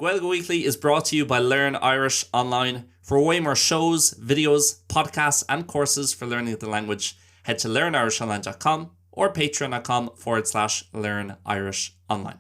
Gaeilge Weekly is brought to you by Learn Irish Online. For way more shows, videos, podcasts and courses for learning the language, head to learnirishonline.com or patreon.com forward slash learn Irish online.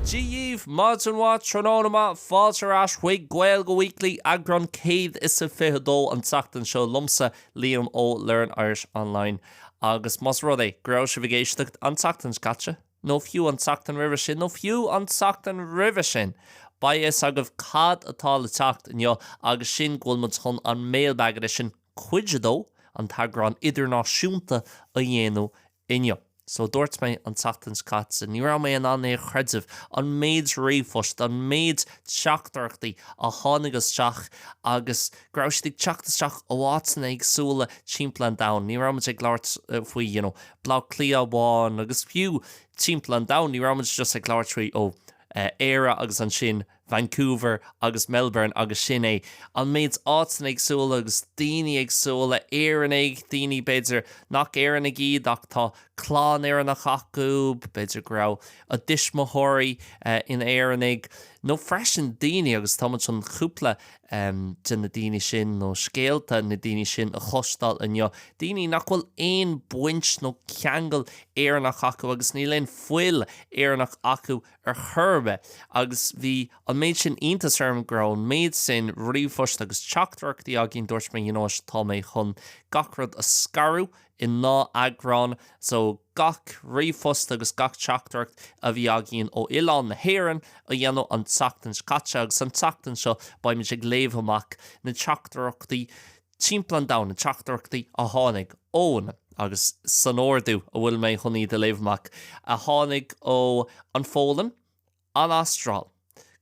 Dia dhaoibh, maidin mhaith, tráthnóna maith, fáilte ar ais chuig Gaeilge Weekly, eagrán 122 an tseachtain seo liomsa, Liam ó Learn Irish Online. Agus más rud é go raibh sibh ag éisteacht an tseachtain seo caite, nó fiú an tseachtain roimhe sin, nó fiú an tseachtain roimhe sin, beidh a fhios agaibh cad atá le teacht inniu agus sin go bhfuil muid chun an Mailbag Edition Cuid 2, an t-eagrán idirnáisiúnta, a dhéanamh inniu. So, dúirt mé an tseachtain seo caite, ní raibh mé in ann é a chreideamh, an méid ríomhphost, an méid teachtaireachtaí a tháinig isteach agus go raibh siad ag teacht isteach ó áiteanna éagsúla timpeall an domhain. Ní raibh muid ag labhairt faoi, you know, Baile Átha Cliath amháin agus fiú timpeall an domhain, ní raibh muid just ag labhairt faoi, ó, Éire agus ansin Vancouver agus Melbourne agus sin é. An méid áiteanna éagsúla agus daoine éagsúla, Éireannaigh, daoine b'fhéidir nach Éireannaigh iad ach tá clann Éireannach acu, b'fhéidir go raibh a dtuismitheoirí ina Éireannaigh, nó freisin daoine, agus tá muid chun cúpla de na daoine sin nó scéalta na daoine sin a chloisteáil inniu, daoine nach bhfuil aon baint nó ceangal Éireannach acu agus níl aon fuil Éireannach acu ar chor ar bith. Agus bhí an méid sin iontas orm go raibh an méid sin ríomhphost agus teachtaireachtaí againn, dúirt mé, you know what, tá mé chun gach rud a scaradh i ndá eagrán, so gach ríomhphost agus gach teachtaireacht a bhí againn ó oileán na hÉireann a dhéanamh an tseachtain seo caite agus an tseachtain seo beimid ag léamh amach na teachtaireachtaí timpeall an domhain, na teachtaireachtaí a tháinig ón, agus san ordú a bhfuil mé chun iad a léamh amach, a tháinig ó an Pholainn, an Astráil,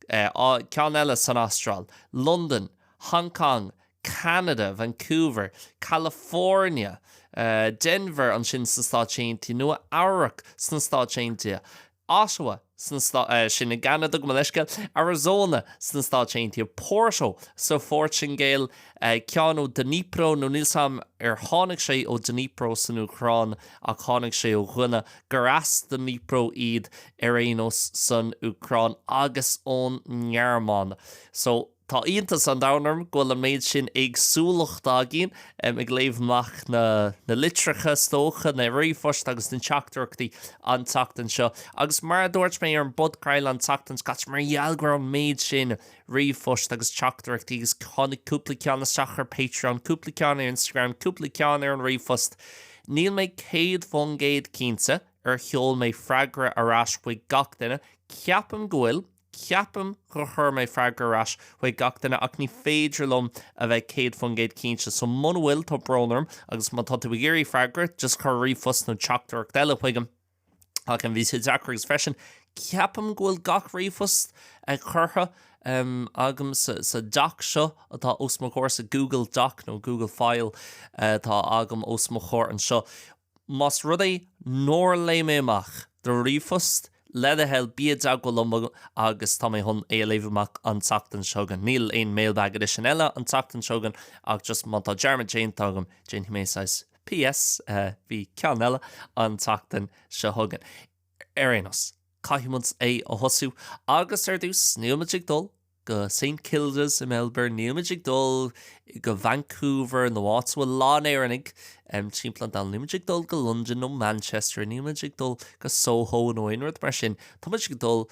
ceann eile san Astráil, Londain, Hong Kong, Ceanada, Vancouver, California, Denver ansin sna Stáit Aontaithe, Nua Eabhrac sna Stáit Aontaithe, Ottawa sna, sin i gCeanada, gabh mo leithscéal, Arizona sna Stáit Aontaithe, Porto sa Phortaingéil, ceann ó Dnipro, nó níl 's a'm ar tháinig sé ó Dnipro san Úcráin ach tháinig sé ó dhuine gur as Dnipro iad ar aon nós san Úcráin agus ón nGearmáin. So, tá iontas an domhain orm go bhfuil an méid sin éagsúlachta againn ag léamh amach na na litreacha is dócha, na ríomhphoist agus na teachtaireachtaí an tseachtain seo. Agus mar a dúirt mé ar an bpodchraoladh an tseachtain seo caite, mar gheall go raibh an méid sin ríomhphost agus teachtaireachtaí agus tháinig cúpla ceann isteach ar Patreon, cúpla ceann ar Instagram, cúpla ceann ar an ríomhphost. Níl mé 100% cinnte ar sheol mé freagra ar ais chuig gach duine. Ceapaim go bhfuil, ceapaim gur chuir mé freagra ar ais chuig gach duine ach ní féidir liom a bheith 100% cinnte. So muna bhfuil, tá brón orm agus má tá tú ag iarraidh freagra, just cuir ríomhphost nó teachtaireacht eile chuigam. Ach bhí sé deacair agus freisin ceapaim go bhfuil gach ríomhphost curtha agam sa doc seo atá os mo chomhair, sa Google Doc nó Google File atá agam os mo chomhair anseo. Más rud é nár léigh mé amach do ríomhphost, le do thoil, bí i dteagmháil liom agus tá mé chun é a léamh amach an tseachtain seo chugainn. Níl aon mailbag edition eile an tseachtain seo chugainn ach just má tá dearmad déanta agam, déanfaidh mé saghas PS, Bhí ceann eile an tseachtain seo chugainn. Ar aon nós, caithfidh muid é a thosú. Agus ar dtús, níl muid ag dul go St Kilda's i Melbourne, níl muid ag dul go Vancouver nó áit a bhfuil a lán Éireannaigh timpeall an domhain, níl muid ag dul go Londain nó Manchester, níl muid ag dul go Soho nó aon rud mar sin. Tá muid ag dul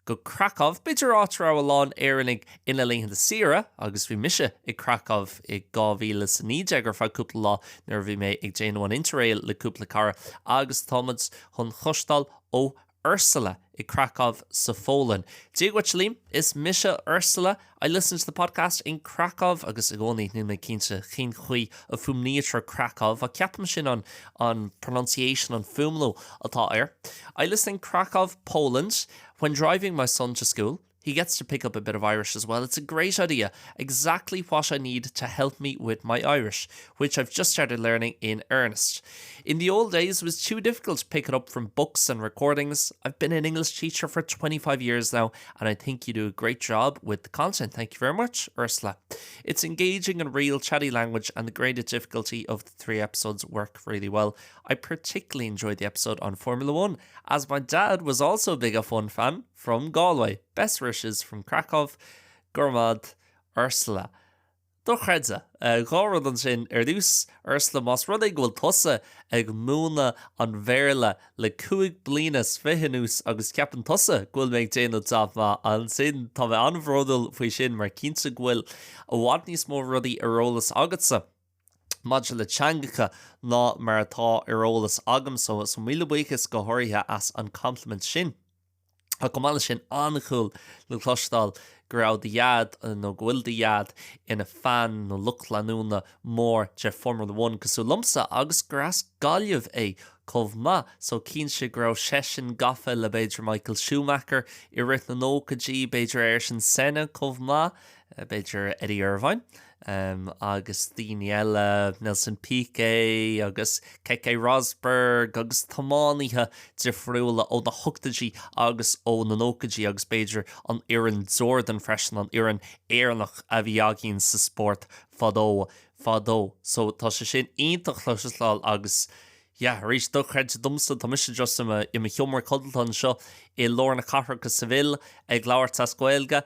go Krakow, b'fhéidir áit a raibh a lán Éireannaigh ina laethanta saoire, agus bhí mise i Krakow i 2019 ar feadh cúpla lá nuair a bhí mé ag déanamh an Interrail le cúpla cara, agus tá muid chun chloisteáil ó Ursula i Krakow sa Pholainn. Dia dhuit Liam, is mise Ursula, I listen to the podcast in Krakow agus i gcónaí níl mé cinnte cén chaoi a fuaimnítear Krakow ach ceapaim sin an an pronunciation, an fuaimniú atá air. I listen in Krakow, Poland when driving my son to school. He gets to pick up a bit of Irish as well. It's a great idea, exactly what I need to help me with my Irish, which I've just started learning in earnest. In the old days, it was too difficult to pick it up from books and recordings. I've been an English teacher for 25 years now, and I think you do a great job with the content. Thank you very much, Ursula. It's engaging and real chatty language, and the graded difficulty of the three episodes work really well. I particularly enjoyed the episode on Formula 1, as my dad was also a big F1 fan. From Galway. Best wishes from Krakow. Go raibh maith, Ursula. Dochreidte. 2 rud ansin. Ar dtús, Ursula, más rud é go bhfuil tusa ag múineadh an Bhéarla le 25 bliana anuas agus ceapann tusa go bhfuil mé ag déanamh jab maith, ansin tá mé an-bhródúil faoi sin mar cinnte go bhfuil i bhfad níos mó rudaí ar eolas agatsa maidir le teangacha ná mar atá ar eolas agamsa. So míle buíochas go háirithe as an compliment sin. Ach chomh maith leis sin, an-cool le cloisteáil go raibh do dhaid, nó go bhfuil do dhaid, ina fan nó lucht leanúna mór de Formula One cosúil liomsa agus gur as Gaillimh é chomh maith. So cinnte go raibh seisean gafa le b'fhéidir Michael Schumacher i rith na nóchaidí, b'fhéidir Ayrton Senna chomh maith, b'fhéidir Eddie Irvine. agus daoine eile, Nelson Piquet agus Keke Rosberg agus tiománaithe difriúla ó na hochtóidí agus ó na nóchaidí agus b'fhéidir an fhoireann Jordan freisin, an fhoireann Éireannach a bhí againn sa spórt fadó fadó. So tá sé sin iontach le cloisteáil agus Yeah, arís, dochreidte domsa, tá mise just i mo, i mo sheomra codlata anseo i lár na cathrach i Seville ag labhairt as Gaeilge,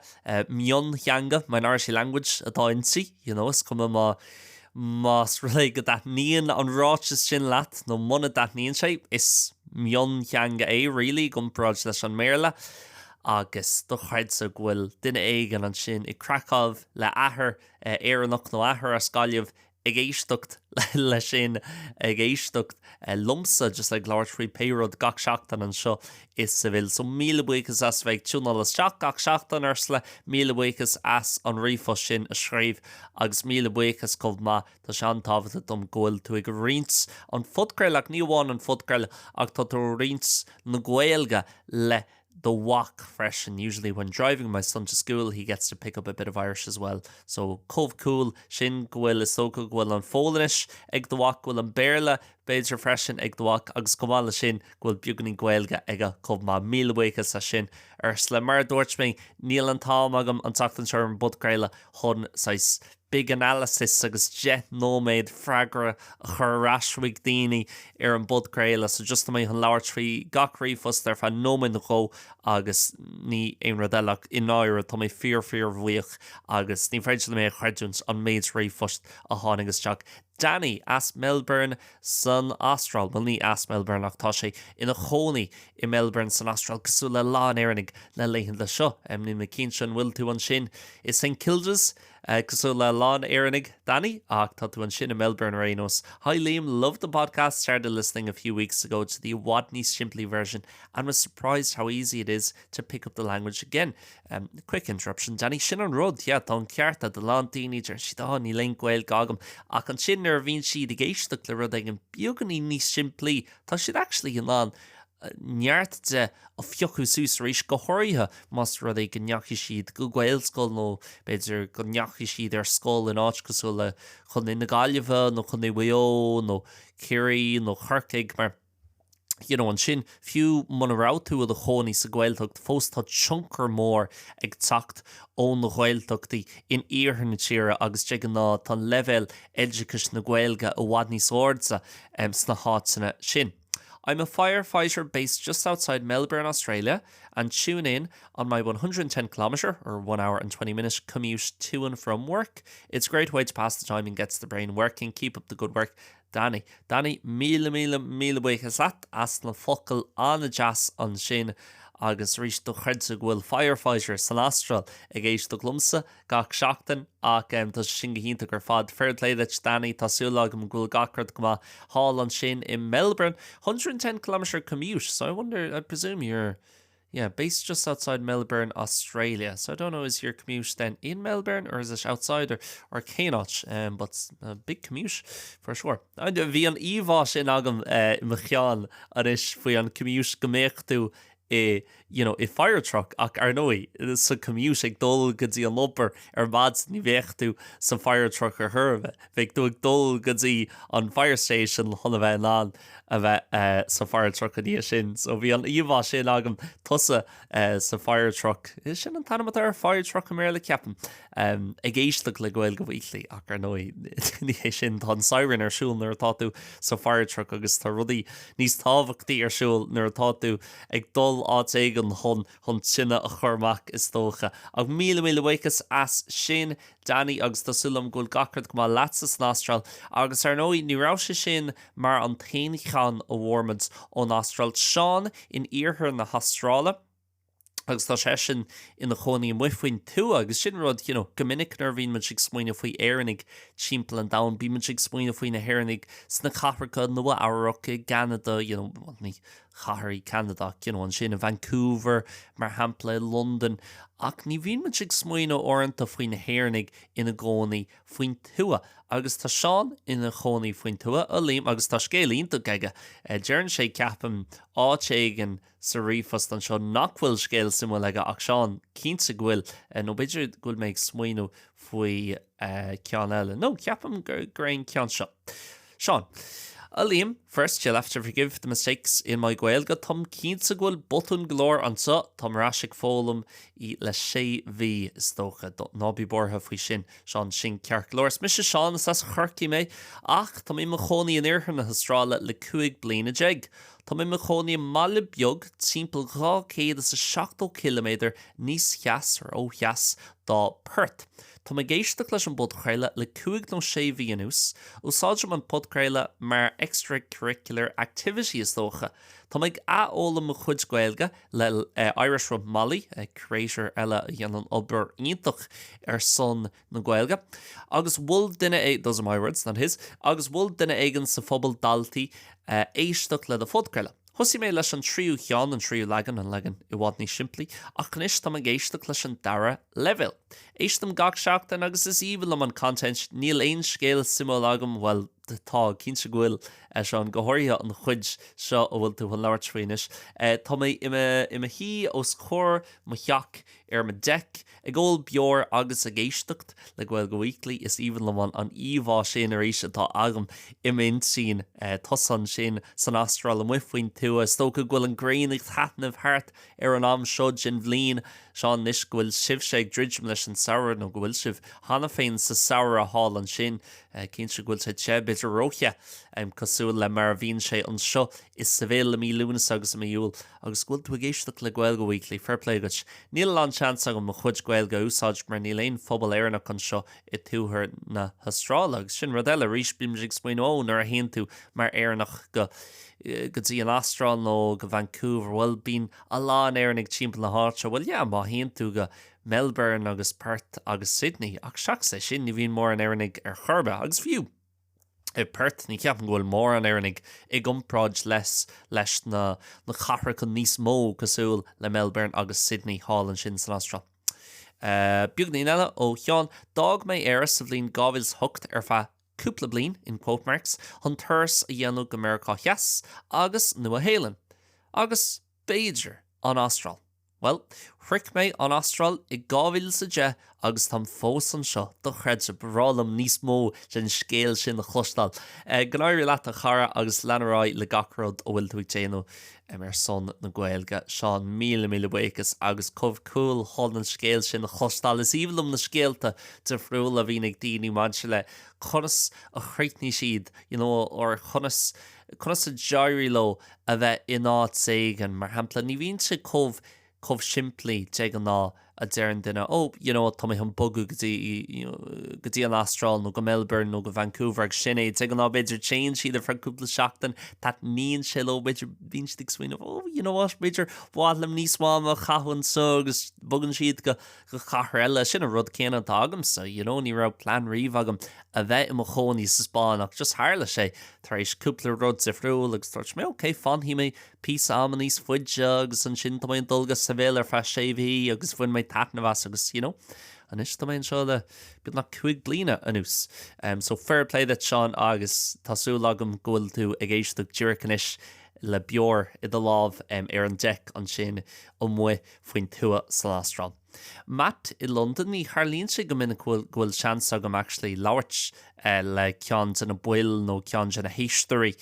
miontheanga, minority language atá inti, you know, is cuma má, más rud é go dtaitníonn an ráiteas sin leat nó muna dtaitníonn sé, is miontheanga é really i gcomparáid leis an mBéarla agus dochreidte go bhfuil duine éigin ansin i Krakow le athair Éireannach nó athair as Gaillimh ag éisteacht leis sin, ag éisteacht liomsa just ag labhairt faoi pé rud gach seachtain anseo i Seville. So míle buíochas as bheith ag tiúnáil isteach gach seachtain, Ursula, míle buíochas as an ríomhphost sin a scríobh agus míle buíochas chomh maith, tá sé an-tábhachtach dom go bhfuil tú ag roinnt an phodchraoladh ach ní amháin an phodchraoladh ach tá tú ag roinnt na Gaeilge le do mhac freisin. Usually when driving my son to school he gets to pick up a bit of Irish as well. So chomh cool sin go bhfuil, is dócha go bhfuil an Pholainnis ag do mhac, go bhfuil an Béarla b'fhéidir freisin ag do mhac agus chomh maith leis sin go bhfuil beagáinín Gaeilge aige chomh maith. Míle buíochas as sin Ursula. Mar a dúirt mé, níl an t-am agam an tseachtain seo ar an bpodchraoladh chun saghas big analysis agus 10 nóiméad freagra a chur ar ais chuig daoine ar an bpodchraoladh so just tá mé chun labhairt faoi gach ríomhphost ar feadh nóiméad nó dhó agus ní aon rud eile ach i ndáiríre tá mé fíor fíor bhuíoch agus ní féidir liom é a chreidiúint an méid ríomhphost a tháinig isteach. Danny as Melbourne san Astráil, bhuel ní as Melbourne ach tá sé ina chónaí i Melbourne san Astráil cosúil le a lán Éireannaigh na laethanta seo. Níl mé cinnte an bhfuil tú ansin i St Kilda's Cosúil le a lán Éireannaigh, Danny, ach tá tú ansin i Melbourne ar aon nós. Hi Liam, loved the podcast, started listening a few weeks ago to the I bhfad níos simplí version and was surprised how easy it is to pick up the language again. Um, quick interruption, Danny, sin an rud, yeah, tá an ceart a'd, a lán daoine deireann siad, oh, níl aon Gaeilge agam, ach ansin nuair a bhíonn siad ag éisteacht le rud éigin beagáinín níos simplí, tá siad actually in ann neart de a phiocadh suas arís, go háirithe más rud é go ndeachaigh siad go Gaelscoil nó b'fhéidir go ndeachaigh siad ar scoil in áit cosúil le Contae na Gaillimhe nó Contae Mhaigh Eo nó Ciarraí nó Corcaigh mar you know ansin fiú muna raibh tú i do chónaí sa Ghaeltacht fós tá tionchar mór ag teacht ó na Gaeltachtaí in iarthar na tíre agus de ghnáth tá an leibhéal oideachais na Gaeilge i bhfad níos airde sna háiteanna sin. I'm a firefighter based just outside Melbourne, Australia and tune in on my 110 kilometre or 1 hour and 20 minute commute to and from work. It's a great way to pass the time and gets the brain working. Keep up the good work. Danny. Danny, míle míle míle buíochas leat as na focail an-deas ansin agus arís dochreidte go bhfuil firefighter san Astráil ag éisteacht liomsa gach seachtain ach tá sé sin go hiontach ar fad. Fair play duit Danny, tá súil agam go bhfuil gach rud go maith thall ansin i Melbourne. 110 kilometre commute, so I wonder, I presume you're yeah, based just outside Melbourne, Australia. So I don't know, is your commute then in Melbourne or is it outside or, or cén áit? Um, but a big commute for sure. Bhí an íomhá sin agam uh, i mo cheann anois faoi an commute go mbeadh tú i you know i fire truck ach ar ndóigh sa commute ag dul go dtí an obair ar maidin ní bheadh tú sa fire truck ar chor ar bith, bheadh tú ag dul go dtí an fire station chun a bheith in ann a bheith sa fire truck an dhiaidh sin. So bhí an íomhá sin agam tusa sa fire truck, sin an t-ainm atá ar fire truck i mBéarla ceapaim, ag éisteacht le Gaeilge Weekly ach ar ndóigh ní hé sin, tá an siren ar siúl nuair atá tú sa fire truck agus tá rudaí níos tábhachtaí ar siúl nuair atá tú ag dul. dul áit éigin chun chun tine a chur amach is dócha. Ach míle míle buíochas as sin Danny agus tá súil agam go bhfuil gach rud go maith leatsa san Astráil agus ar ndóigh ní raibh sé sin mar an t-aon cheann a bhfuair muid ón Astráil. Seán in iarthar na hAstráile agus tá seisean ina chónaí amuigh faoin tuath agus sin rud, you know, go minic nuair a bhíonn muid ag smaoineamh faoi Éireannaigh timpeall an domhain, bíonn muid ag smaoineamh faoi na hÉireannaigh sna cathracha, Nua Eabhrac, i gCeanada, you know, well, ní chathair í Ceanada ach, you know, ansin i Vancouver, mar shampla, i Londain, ach ní bhíonn muid ag smaoineamh uaireanta faoi na hÉireannaigh ina gcónaí faoin tuath. Agus tá Seán ina chónaí faoin tuath, a Liam, agus tá scéal iontach aige. Deireann sé, ceapaim, áit éigin, sa ríomhphost anseo nach bhfuil scéal suimiúil aige ach Seán, cinnte go bhfuil, nó b'fhéidir go bhfuil mé ag smaoineamh faoi ceann eile. No, ceapaim gur é an ceann seo. Seán. A Liam, first you'll have to forgive the mistakes in my Gaeilge, táim cinnte go bhfuil botúin go leor anseo, táim ar ais ag foghlaim í le sé mhí, is dócha. Ná bí buartha faoi sin, Seán, sin ceart go leor. Is mise Seán, is as Corcaigh mé, ach tá mé i mo chónaí in iarthar na hAstráile le 15 bliana. Tá mé i mo chónaí i mbaile beag timpeall 270 ciliméadar níos theas, or ó theas, dá Perth. Tá mé ag éisteacht leis an bpodchraoladh le cúig nó sé mhí anuas. Úsáidim an podchraoladh mar extracurricular activity is dócha. Tá mé ag athfhoghlaim mo chuid Gaeilge le Irish with Molly, creator eile a dhéanann obair iontach ar son na Gaeilge. Agus mhol duine é, those are my words, not his, agus mhol duine éigin sa phobal daltaí éisteacht le do phodchraoladh. Thosaigh mé leis an tríú cheann, an tríú leagan, an leagan i bhfad níos simplí, ach anois tá mé ag éisteacht leis an dara leibhéal. Éistim gach seachtain agus is aoibhinn liom an content, níl aon scéal suimiúil agam, bhuel, tá, cinnte go bhfuil, a Seán, go háirithe an chuid seo a bhfuil tú chun labhairt faoi anois. Tá mé i mo shuí os comhair mo theach ar mo deck, ag ól beoir agus ag éisteacht le Gaeilge Weekly, is aoibhinn liom an íomhá sin arís atá agam i m'intinn, tusa ansin san Astráil amuigh faoin tuath, is dócha go bhfuil an ghrian ag taitneamh thart ar an am seo den bhliain, Seán, anois go bhfuil sibhse ag druidim leis an samhradh nó go bhfuil sibh cheana féin sa samhradh thall ansin, cinnte go bhfuil sé te, b'fhéidir róthe, cosúil le mar a bhíonn sé anseo i Seville i mí Lúnasa agus i mí Iúil. Agus go bhfuil tú ag éisteacht le Gaeilge Weekly, fair play duit. Níl a lán seans agam mo chuid Gaeilge a úsáid mar níl aon phobal Éireannach anseo i tuathar na hAstráile. Agus sin rud eile arís, bímid ag smaoineamh, ó, nuair a théann tú mar Éireannach go go dtí an Astráil nó go Vancouver, bhuel, bíonn a lán Éireannaigh timpeall na háite. Bhuel, yeah, má théann tú go Melbourne agus Perth agus Sydney, ach seachas é sin, ní bhíonn mórán Éireannaigh ar chor ar bith. Agus fiú. i Perth, ní cheapaim go bhfuil mórán Éireannaigh i gcomparáid leis leis na na cathracha níos mó cosúil le Melbourne agus Sydney thall ansin san Astráil. Beagainín eile ó Sheán, D'fhág mé Éire sa bhliain 2008 ar feadh cúpla bliain, in quote marks, chun turas a dhéanamh go Meiriceá Theas agus Nua Shéalainn agus, b'fhéidir, an Astráil. Bhuel, shroich mé an Astráil i 2010 agus táim fós anseo, dochreidte, ba bhreá liom níos mó den scéal sin a chloisteáil. Go n-éirí leat a chara agus lean ar aghaidh le gach rud a bhfuil tú ag déanamh ar son na Gaeilge. Seán, míle míle buíochas agus chomh cool chun an scéal sin a chloisteáil. Is aoibhinn liom na scéalta difriúla a bhíonn ag daoine maidir le conas a chríochnaigh siad, you know, or conas, conas a d'éirigh leo a bheith in áit éigin, mar shampla, ní bhíonn sé chomh, chomh simplí de ghnáth a deireann duine, oh, you know, tá mé chun bogadh go dtí, you know, go dtí an Astráil nó go Melbourne nó go Vancouver agus sin é. De ghnáth b'fhéidir téann siad ar feadh cúpla seachtain, taitníonn sé leo, b'fhéidir bíonn siad ag smaoineamh, oh, you know what, b'fhéidir ba mhaith liom níos mó ama a chaitheamh anseo agus bogann siad go, go cathair eile. Sin an rud céanna atá agamsa, you know, ní raibh plean riamh agam a bheith i mo chónaí sa Spáinn ach just tharla sé tar éis cúpla rud difriúil agus dúirt mé ok fanfaidh mé píosa ama níos faide agus ansin tá mé ag dul go Seville ar feadh sé mhí agus bhain mé taitneamh as agus you know anois tá mé anseo le beagnach 5 bliana anuas. Um, so fair play duit Seán agus tá súil agam go bhfuil tú ag éisteacht díreach anois le beoir i do lámh um, ar an deck ansin amuigh faoin tuath san Astráil. Matt i Londain, ní tharlaíonn sé go minic go bhfuil seans agam actually labhairt le ceann de na baill nó ceann de na héisteoirí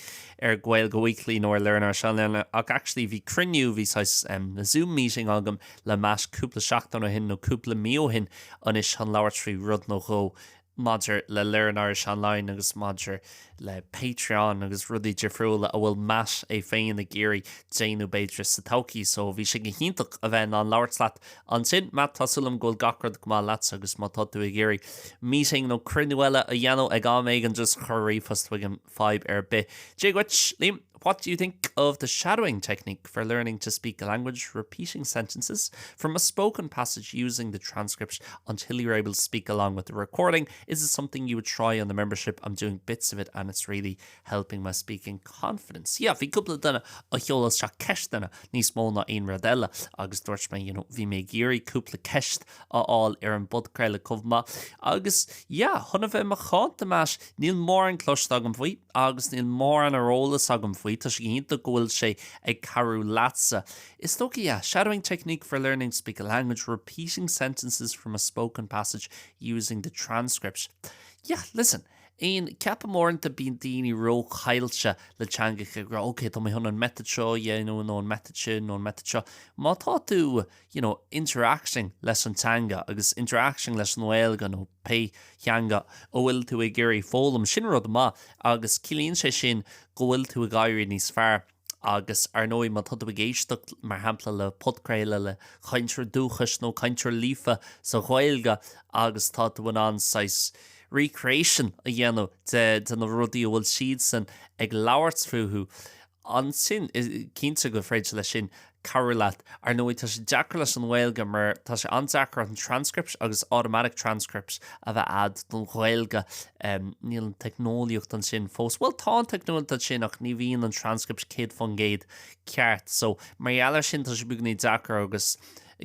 ar Gaeilge Weekly nó ar Learn Irish Online ach actually bhí cruinniú, bhí saghas Zoom meeting agam le Matt cúpla seachtain ó shin nó cúpla mí ó shin anois chun labhairt faoi rud nó dhó. maidir le Learn Irish Online agus maidir le Patreon agus rudaí difriúla a bhfuil Matt é féin ag iarraidh déanamh b'fhéidir sa todhchaí so bhí sé go hiontach a bheith in ann labhairt leat ansin. Matt, tá súil agam go bhfuil gach rud go maith leat agus má tá tú ag iarraidh meeting nó cruinniú eile a dhéanamh ag am éigin just cuir ríomhphost chuigam fadhb ar bith. Dia dhuit, Liam. What do you think of the shadowing technique for learning to speak a language, repeating sentences from a spoken passage using the transcript until you're able to speak along with the recording? Is it something you would try on the membership? I'm doing bits of it and it's really helping my speaking confidence. Yeah, bhí cúpla duine a sheol isteach ceisteanna níos mó ná aon rud eile agus dúirt mé, you know, bhí mé ag iarraidh cúpla ceist a fháil ar an bpodchraoladh chomh maith. Agus yeah, chun a bheith macánta Matt, níl mórán cloiste agam faoi agus níl mórán ar eolas agam faoi, tá sé iontach go bhfuil sé ag cabhrú leatsa. Is dócha yeah, shadowing technique for learning to speak a language, repeating sentences from a spoken passage using the transcript. Yeah, listen, aon, ceapaim uaireanta bíonn daoine róchaillte le teangacha ag rá ok tá mé chun an method seo a dhéanamh nó an method sin nó an method seo. Má tá tú you know, interacting leis an teanga agus interacting leis an nGaeilge nó pé theanga a bhfuil tú ag iarraidh foghlaim, sin rud maith agus ciallaíonn sé sin go bhfuil tú ag éirí níos fearr agus ar ndóigh má tá tú ag éisteacht mar shampla le podchraoladh le cainteoir dúchais nó cainteoir líofa sa Ghaeilge agus tá tú in ann saghas recreation a dhéanamh de de na rudaí a bhfuil siadsan ag labhairt fúthu. Ansin, cinnte gur féidir leis sin cabhrú leat. Ar ndóigh, tá sé deacair leis an nGaeilge mar tá sé an-deacair an transcript agus automatic transcript a bheith a'd don Ghaeilge. Níl an teicneolaíocht ansin fós. Bhuel, tá an teicneolaíocht ansin ach ní bhíonn an transcript 100% ceart. So, mar gheall air sin, tá sé beagainín deacair agus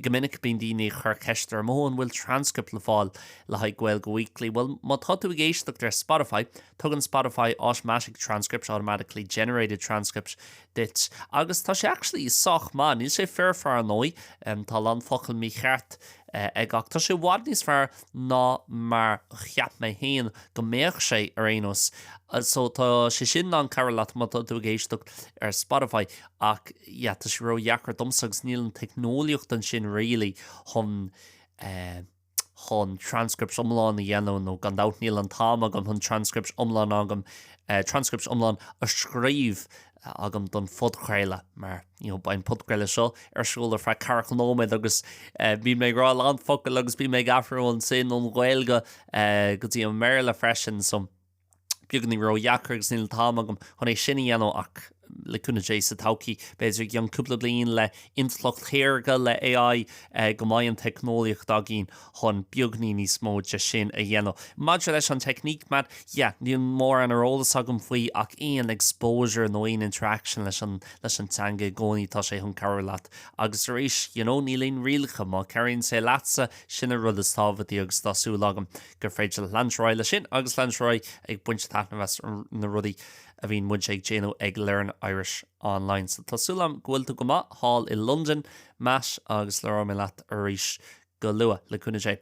go minic bíonn daoine ag cur ceist orm, oh, an bhfuil transcript le fáil le haghaidh Gaeilge Weekly? Bhuel, má tá tú ag éisteacht ar Spotify, Tugann Spotify automatic transcript, automatically generated transcript duit agus tá sé actually sách maith, níl sé foirfe ar ndóigh, tá a lán focal mícheart aige ach tá sé i bhfad níos fearr ná mar a cheap mé féin go mbeadh sé ar aon nós. So tá sé sin in ann cabhrú leat má tá tú ag éisteacht ar Spotify ach yeah tá sé ródheacair domsa agus níl an teicneolaíocht ansin really chun eh, chun transcript iomlán a dhéanamh nó gan dabht níl an t-am agam chun transcript iomlán agam transcript iomlán a scríobh agam don phodchraoladh mar you know, beidh an podchraoladh seo ar siúl ar feadh ceathracha nóiméad agus bíonn mé ag rá a lán focal agus bíonn mé ag athrú ansin ón Ghaeilge go dtí an mBéarla freisin so beagáinín ródheacair agus níl an t-am agam chun é sin a dhéanamh ach le cúnamh Dé sa todhchaí, b'fhéidir i gceann cúpla bliain le intleacht shaorga, le AI, go mbeidh an teicneolaíocht againn chun beagáinín níos mó de sin a dhéanamh. Maidir leis an teicníc, Matt, yeah, níl mórán ar eolas agam faoi ach aon exposure nó aon interaction leis an leis an teanga i gcónaí tá sé chun cabhrú leat. Agus arís, you know, níl aon rialacha, má cabhraíonn sé leatsa, sin an rud is tábhachtaí agus tá súil agam gur féidir leat leanúint ar aghaidh leis sin agus leanúint ar aghaidh ag baint taitneamh as na rudaí a bhíonn muid ag déanamh ag Learn Irish Online. So tá súil agam go bhfuil tú go maith thall i Londain, Matt, agus labhróidh mé leat arís go luath, le cúnamh Dé.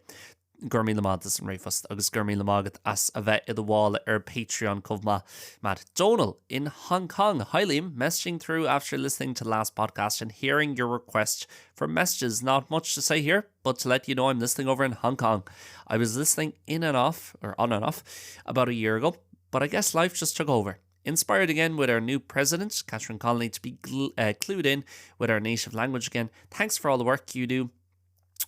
Go raibh míle maith agat as an ríomhphost agus go raibh míle maith agat as a bheith i do bhall ar Patreon chomh maith, Matt. Donal in Hong Kong. Hi Liam, messaging through after listening to last podcast and hearing your request for messages. Not much to say here. But to let you know I'm listening over in Hong Kong. I was listening in and off or on and off about a year ago, but I guess life just took over. Inspired again with our new president, Catherine Connolly, to be uh, clued in with our native language again. Thanks for all the work you do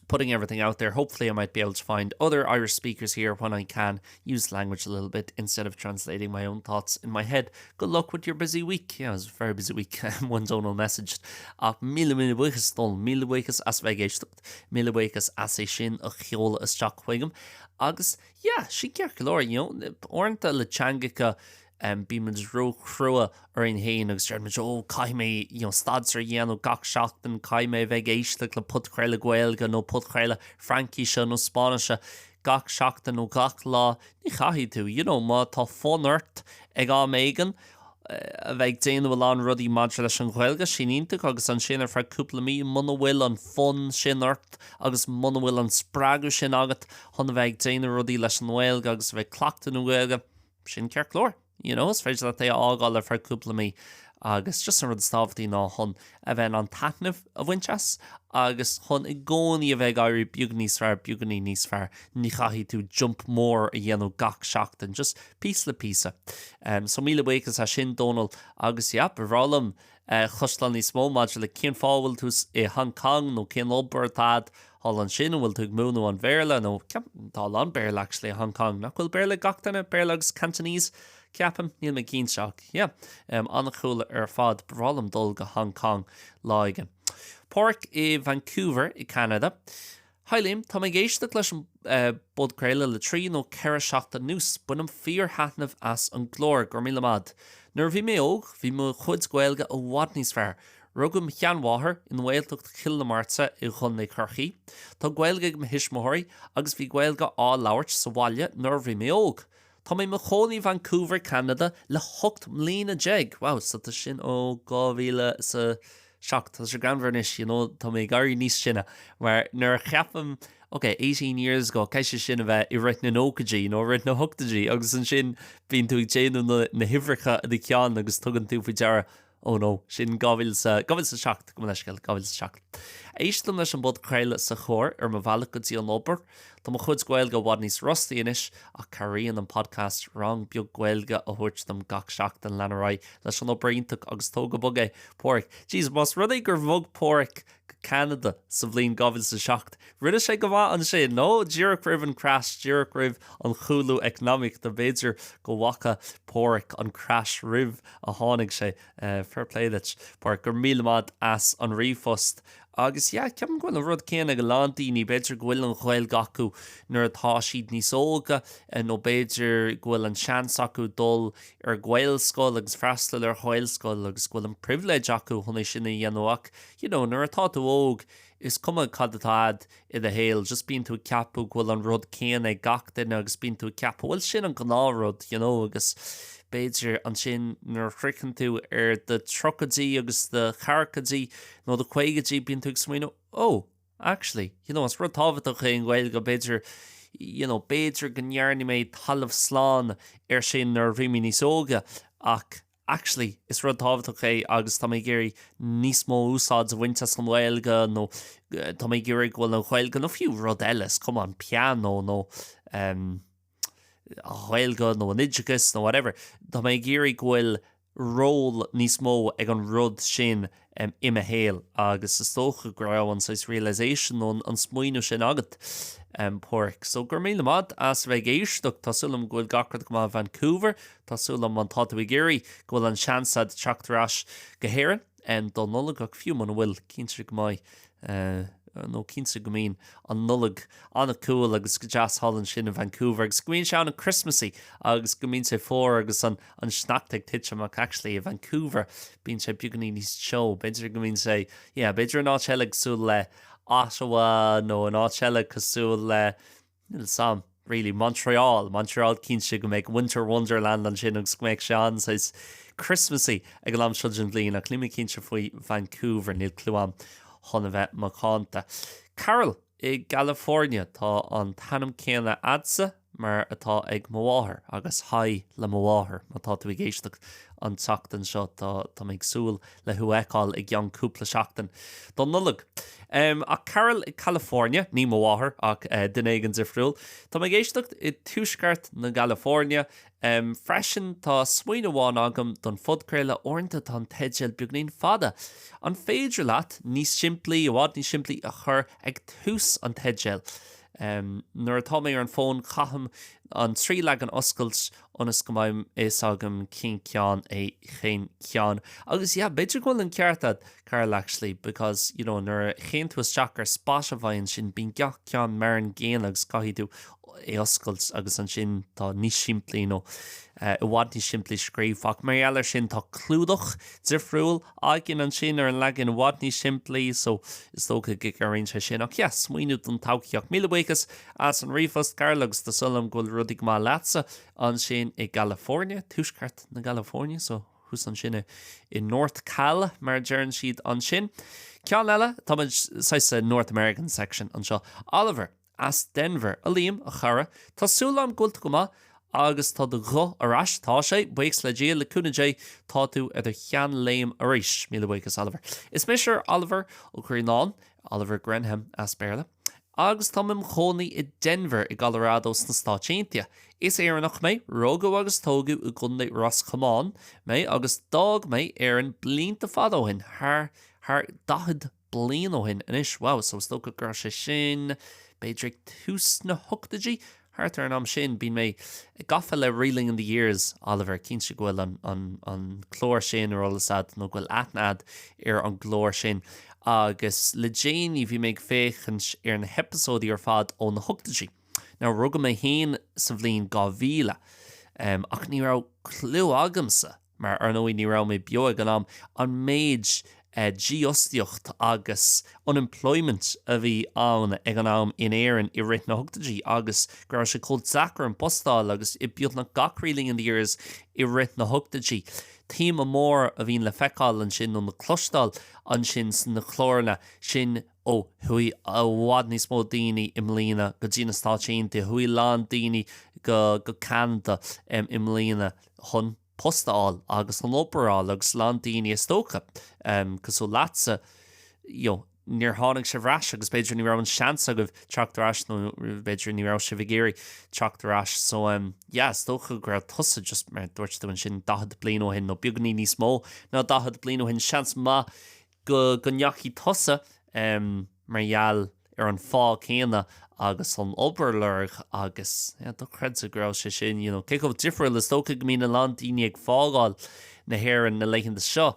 putting everything out there. Hopefully I might be able to find other Irish speakers here when I can use language a little bit instead of translating my own thoughts in my head. Good luck with your busy week. Yeah, it was a very busy week when Donal messaged. Ach míle míle buíochas Donal, míle buíochas as bheith ag éisteacht, míle buíochas as é sin a sheoladh isteach chuigam. Agus yeah, sin ceart go leor, you know, uaireanta le teangacha um, bímid ró-chrua orainn féin agus deirimid ó caithfidh mé you know, staidéar a dhéanamh gach seachtain, caithfidh mé a bheith ag éisteacht le podchraoladh Gaeilge nó podchraoladh Fraincíse nó Spáinnise gach seachtain nó gach lá. Ní chaithfidh tú, you know, má tá fonn ort ag am éigin a bheith ag déanamh a lán rudaí maidir leis an Ghaeilge, sin iontach agus ansin ar feadh cúpla mí muna bhfuil an fonn sin ort agus muna bhfuil an spreagadh sin agat chun a bheith ag déanamh rudaí leis an nGaeilge agus a bheith ag cleachtadh na Gaeilge, sin ceart go leor. You know, is féidir leat é a fhágáil ar feadh cúpla mí. Agus just an rud is tábhachtaí ná chun a bheith in ann taitneamh a bhaint as agus chun i gcónaí a bheith ag éirí beagán níos fearr, beagáinín níos fearr. Ní chaithfidh tú jump mór a dhéanamh gach seachtain, just píosa le píosa. So míle buíochas as sin, Dónal, agus yeah, ba bhreá liom cloisteáil níos mó maidir le cén fáth a bhfuil tú i Hong Kong nó cén obair atá agat thall ansin, an bhfuil tú ag múineadh an Bhéarla nó ceapaim tá a lán Béarla actually i Hong Kong, nach bhfuil Béarla ag gach duine, Béarla agus Cantonese? Ceapaim, níl mé cinnte ach yeah, an-cool ar fad, ba bhreá liom dul go Hong Kong lá éigin. Pádraic i Vancouver i Ceanada. Hi Liam, tá mé ag éisteacht leis an bpodchraoladh le 3 nó 4 seachtain anuas. Bainim fíor-thaitneamh as an gclár, go raibh míle maith. Nuair a bhí mé óg, bhí mo chuid Gaeilge i bhfad níos fearr. Rugadh mo sheanmháthair i nGaeltacht Chill na Martra i gContae Chorcaí. Tá Gaeilge ag mo thuismitheoirí agus bhí Gaeilge á labhairt sa bhaile nuair a bhí mé óg. Tá mé i mo chónaí i Vancouver, Ceanada le 18 mbliana. Wow, so tá sin ó 2007. Tá sé greannmhar anois, you know, tá mé ag éirí níos sine mar nuair a cheapaim, ok, 18 years ago, caithfidh sé sin a bheith i rith na nóchaidí nó i rith na hochtóidí agus ansin bíonn tú ag déanamh na, na huimhreacha i do cheann agus tugann tú faoi deara, Oh no, sin 2007, gabh mo leithscéal, 2007. Éistim leis an bpodchraoladh sa charr ar mo bhealach go dtí an obair. Tá mo chuid Gaeilge i bhfad níos rustaí anois ach cabhraíonn an podcast rang beag Gaeilge a thabhairt dom gach seachtain. Lean ar aghaidh leis an obair iontach agus tóg go bog é, Páraic. Jeez, más rud é gur bhog Páraic go Ceanada sa bhliain 2007. Rinne sé go maith ansin, nó díreach roimh an crash, díreach roimh an chúlú eacnamaíochta, b'fhéidir go bhfaca Páraic an crash roimh a tháinig sé. Fair play duit, Páraic. Go raibh míle maith as an ríomhphost. Agus yeah, ceapaim go bhfuil an rud céanna ag a lán daoine, b'fhéidir go bhfuil an Ghaeilge acu nuair atá siad níos óga, nó b'fhéidir go bhfuil an seans acu dul ar Ghaelscoil agus freastal ar Ghaelscoil agus go bhfuil an pribhléid acu chun é sin a dhéanamh ach you know nuair atá tú óg is cuma cad atá a'd i do shaol just bíonn tú ag ceapadh go bhfuil an rud céanna ag gach duine agus bíonn tú ag ceapadh bhuel sin an gnáthrud you know agus b'fhéidir ansin nuair a shroicheann tú ar do tríochaidí agus do cheathrachaidí nó do chaogaidí bíonn tú ag smaoineamh oh actually you know is rud tábhachtach é an Ghaeilge b'fhéidir you know b'fhéidir go ndearna mé talamh slán ar sin nuair a bhí mé níos óige ach actually is rud tábhachtach é agus tá mé ag iarraidh níos mó úsáid a bhaint as an nGaeilge nó tá mé ag iarraidh go bhfuil an Ghaeilge nó fiú rud eile, is cuma an pianó nó um, an Ghaeilge nó an oideachas nó whatever, tá mé ag iarraidh go bhfuil ról níos mó ag an rud sin i mo shaol agus is dócha go raibh an saghas realisation nó an smaoineamh sin agat, Páraic. So go raibh míle maith as a bheith ag éisteacht. Tá súil agam go bhfuil gach rud go maith i Vancouver. Tá súil agam má tá tú ag iarraidh go bhfuil an seans agat teacht ar ais go hÉirinn don Nollaig ach fiú muna bhfuil, cinnte go mbeidh nó cinnte go mbíonn an Nollaig an-cool agus go deas thall ansin i Vancouver agus go mbíonn sé an-Christmassy agus go mbíonn sé fuar agus an an sneachta ag titim ach actually i Vancouver bíonn sé beagáinín níos teo, b'fhéidir go mbíonn sé, yeah, b'fhéidir in áit eile cosúil le Ottawa nó in áit eile cosúil le, níl 'fhios a'm, really, Montreal, Montreal cinnte go mbeidh Winter Wonderland ansin agus go mbeidh sé an-saghas Christmassy ag an am seo den bhliain ach níl mé cinnte faoi Vancouver, níl clue a'm chun a bheith macánta. Carol i gCalifornia, tá an t-ainm céanna a'dsa mar atá ag mo mháthair agus haigh le mo mháthair má tá tú ag éisteacht an tseachtain seo, tá tá mé ag súil le thú a fheiceáil i gceann cúpla seachtain don Nollaig. Ach Carol i California, ní mo mháthair ach duine éigin difriúil. Tá mé ag éisteacht i tuaisceart na gCalifornia freisin. Tá smaoineamh amháin agam don phodchraoladh, uaireanta tá an teideal beagainín fada. An féidir leat níos simplí, i bhfad níos simplí a chur ag tús an teidil? Nuair atá mé ar an bhfón caithim an 3 leagan oscailt ionas go mbeidh fhios agam cén ceann é cén ceann. Agus yeah, b'fhéidir go bhfuil an ceart a'd, Carol, actually, because, you know, nuair a théann tú isteach ar Spotify ansin, bíonn gach ceann mar an gcéanna agus caithfidh tú é oscailt agus ansin tá níos simplí nó i bhfad níos simplí scríofa. Ach mar gheall air sin tá clúdach difriúil againn ansin ar an leagan i bhfad níos simplí so is dócha go gcabhraíonn sé sin. Ach yeah, smaoineamh don todhchaí. Ach míle buíochas as an ríomhphost, Carol, agus tá súil agam go bhfuil rudaí go maith leatsa ansin i gCalifornia, tuaisceart na gCalifornia, so thuas ansin i North Cal, mar a deireann siad ansin. Ceann eile, tá muid saghas sa North American section anseo. Oliver, as Denver. A Liam, a chara, tá súil agam go bhfuil tú go maith. Agus tá do ghuth ar ais, tá sé, buíochas le Dia, le cúnamh Dé, tá tú ar do sheanléim arís. Míle buíochas, Oliver. Is mise Oliver Ó Grianáin, Oliver Grenham as Béarla, agus táim im chónaí i Denver i gColorado sna Stáit Aontaithe. Is Éireannach mé, rugadh agus tógadh i gContae Ros Comáin mé agus d'fhág mé Éirinn blianta fada ó shin, thar thar 40 bliain ó shin anois, wow, so is dócha go raibh sé sin b'fhéidir ag tús na hochtóidí, thart ar an am sin, bíonn mé gafa le Reeling in the Years, Oliver, cinnte go bhfuil an, an, an clár sin ar eolas a'd nó go bhfuil aithne a'd ar an gclár sin agus le déanaí bhí mé ag féachaint ar na heipeasóidí ar fad ó na hochtóidí. Now rugadh mé féin sa bhliain 2000, ach ní raibh clue agamsa mar ar ndóigh ní raibh mé beo ag an am, an méid dífhostaíocht agus unemployment a bhí ann ag an am in Éirinn i rith na hochtóidí agus go raibh sé chomh deacair an post a fháil agus i beagnach gach Reeling in the Years i rith na hochtóidí. Téama mór a bhíonn le feiceáil ansin nó le cloisteáil ansin sna cláranna sin ó chuaigh i bhfad níos mó daoine i mbliana go dtí na Stáit Aontaithe, chuaigh a lán daoine go go Ceanada i mbliana chun post a fháil agus chun obair a fháil agus a lán daoine is dócha, cosúil leatsa, you know, níor tháinig sibh ar ais agus b'fhéidir ní raibh an seans agaibh teacht ar ais nó b'fhéidir ní raibh sibh ag iarraidh teacht ar ais. So um, yeah, is dócha go raibh tusa just mar dúirt tú ansin 40 bliain ó shin nó beagáinín níos mó ná 40 bliain ó shin seans maith go go ndeachaigh tusa mar gheall ar an fáth céanna agus an obair a lorg agus yeah, dochreidte go raibh sé sin, you know, cé chomh difriúil is dócha go mbíonn a lán daoine ag fágáil na hÉireann na laethanta seo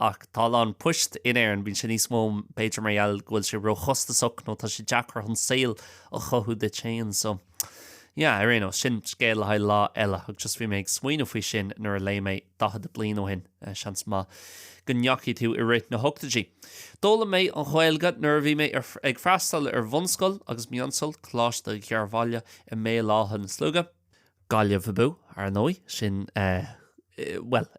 ach tá a lán poist in Éirinn, bíonn sé níos mó b'fhéidir mar gheall go bhfuil sé róchostasach nó tá sé deacair chun saol a chothú duit féin so yeah, ar aon nós, sin scéal le haghaidh lá eile ach just bhí mé ag smaoineamh faoi sin nuair a léigh mé 40 bliain ó shin, seans maith go ndeachaigh tú i rith na hochtóidí. D'fhoghlaim mé an Ghaeilge nuair a bhí mé ag freastal ar bhunscoil agus meánscoil, Coláiste Ghairbhile i mBéal Átha na Sluaighe, Gaillimh abú, ar ndóigh, sin, bhuel,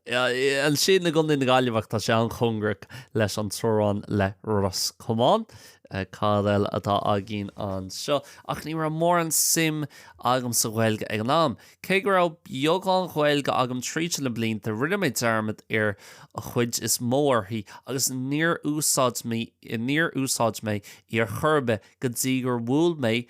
ansin i gContae na Gaillimhe ach tá sé an-chóngarach leis an teorainn le Ros Comáin. Cad eile atá againn anseo? Ach ní raibh mórán suim agam sa Ghaeilge ag an am. Cé go raibh beagán Gaeilge agam tríd na blianta, rinne mé dearmad ar an chuid is mó uirthi agus níor úsáid mé níor úsáid mé í ar chor ar bith go dtí gur bhuail mé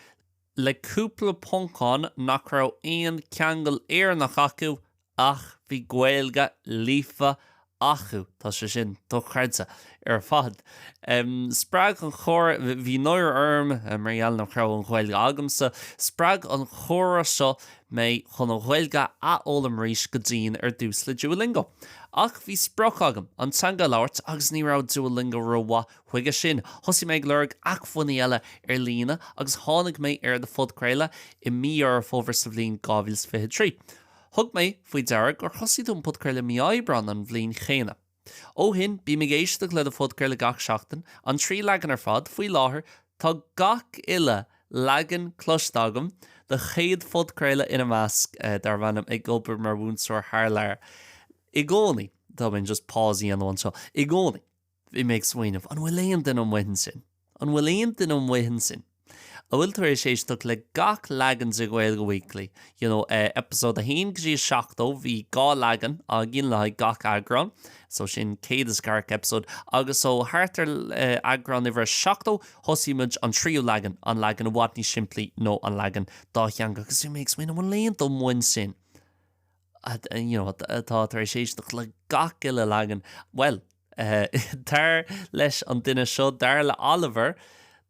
le cúpla poncán nach raibh aon cheangal Éireannach acu ach bhí Gaeilge líofa acu. Tá sé sin dochreidte ar fad. Spreag an chomhrá, bhí náire orm mar gheall nach raibh an Ghaeilge agamsa, spreag an comhrá seo mé chun an Ghaeilge a athfhoghlaim arís go dian ar dtús le Duolingo. Ach bhí sprioc agam, an teanga a labhairt agus ní raibh Duolingo rómhaith chuige sin. Thosaigh mé ag lorg acmhainní eile ar líne agus tháinig mé ar do phodchraoladh i mí Dheireadh Fómhair sa bhliain 2023. Thug mé faoi deara gur thosaigh tú an podchraoladh mí Aibreán an bhliain chéanna. Ó shin, bím ag éisteacht le do phodchraoladh gach seachtain, an 3 leagan ar fad, faoi láthair tá gach uile leagan cloiste agam, do chéad phodchraoladh ina measc, darb ainm Ag Obair Mar Mhúinteoir Thar Lear. I gcónaí, tá mé just pause a dhéanamh anseo, i gcónaí. Bhí mé ag smaoineamh, an bhfuil aon duine amuigh ansin? An bhfuil aon duine amuigh ansin a bhfuil tar éis éisteacht le gach leagan de Ghaeilge Weekly? You know, episode 1 go dtí 70, bhí dhá leagan againn le haghaidh gach eagrán, so sin 140 episode, agus ó thart ar eagrán uimhir 70, thosaigh muid an tríú leagan, an leagan i bhfad níos simplí nó an leagan dátheangach, agus bhí mé ag smaoineamh, an bhfuil aon duine amuigh ansin you know, atá tar éis éisteacht le gach uile leagan? Bhuel, Dar leis an duine seo, dar le Oliver,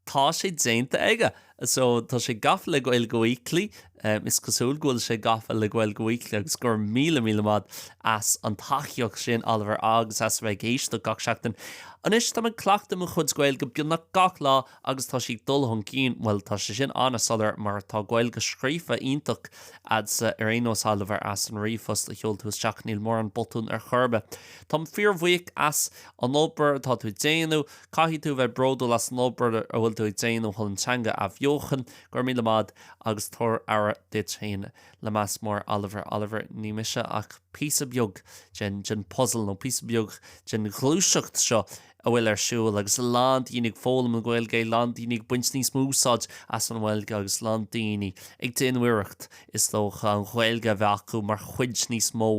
tá sé déanta aige. So, tá sé gafa le Gaeilge Weekly, is cosúil go bhfuil sé gafa le Gaeilge Weekly agus go raibh míle míle maith as an tacaíocht sin, Oliver, agus as a bheith ag éisteacht gach seachtain. Anois, táim ag cleachtadh mo chuid Gaeilge beagnach gach lá agus tá sí ag dul chun cinn, bhuel, tá sé sin an-soiléir mar tá Gaeilge scríofa iontach a'dsa ar aon nós, Oliver, as an ríomhphost a sheol tú isteach, níl mórán botún ar chor ar bith. Táim fíorbhuíoch as an obair atá tú ag déanamh. Caithfidh tú a bheith bródúil as an obair a bhfuil tú ag déanamh chun an teanga a athbheochan. bheochan. Go raibh míle maith agus tabhair aire duit féin. Le meas mór, Oliver. Oliver, ní mise ach píosa beag den, den puzzle nó píosa beag den ghluaiseacht seo a bhfuil ar siúl agus a lán daoine ag foghlaim na Gaeilge, a lán daoine ag baint níos mó úsáid as an nGaeilge agus a lán daoine ag déanamh iarracht, is dócha, an Ghaeilge a bheith acu mar chuid níos mó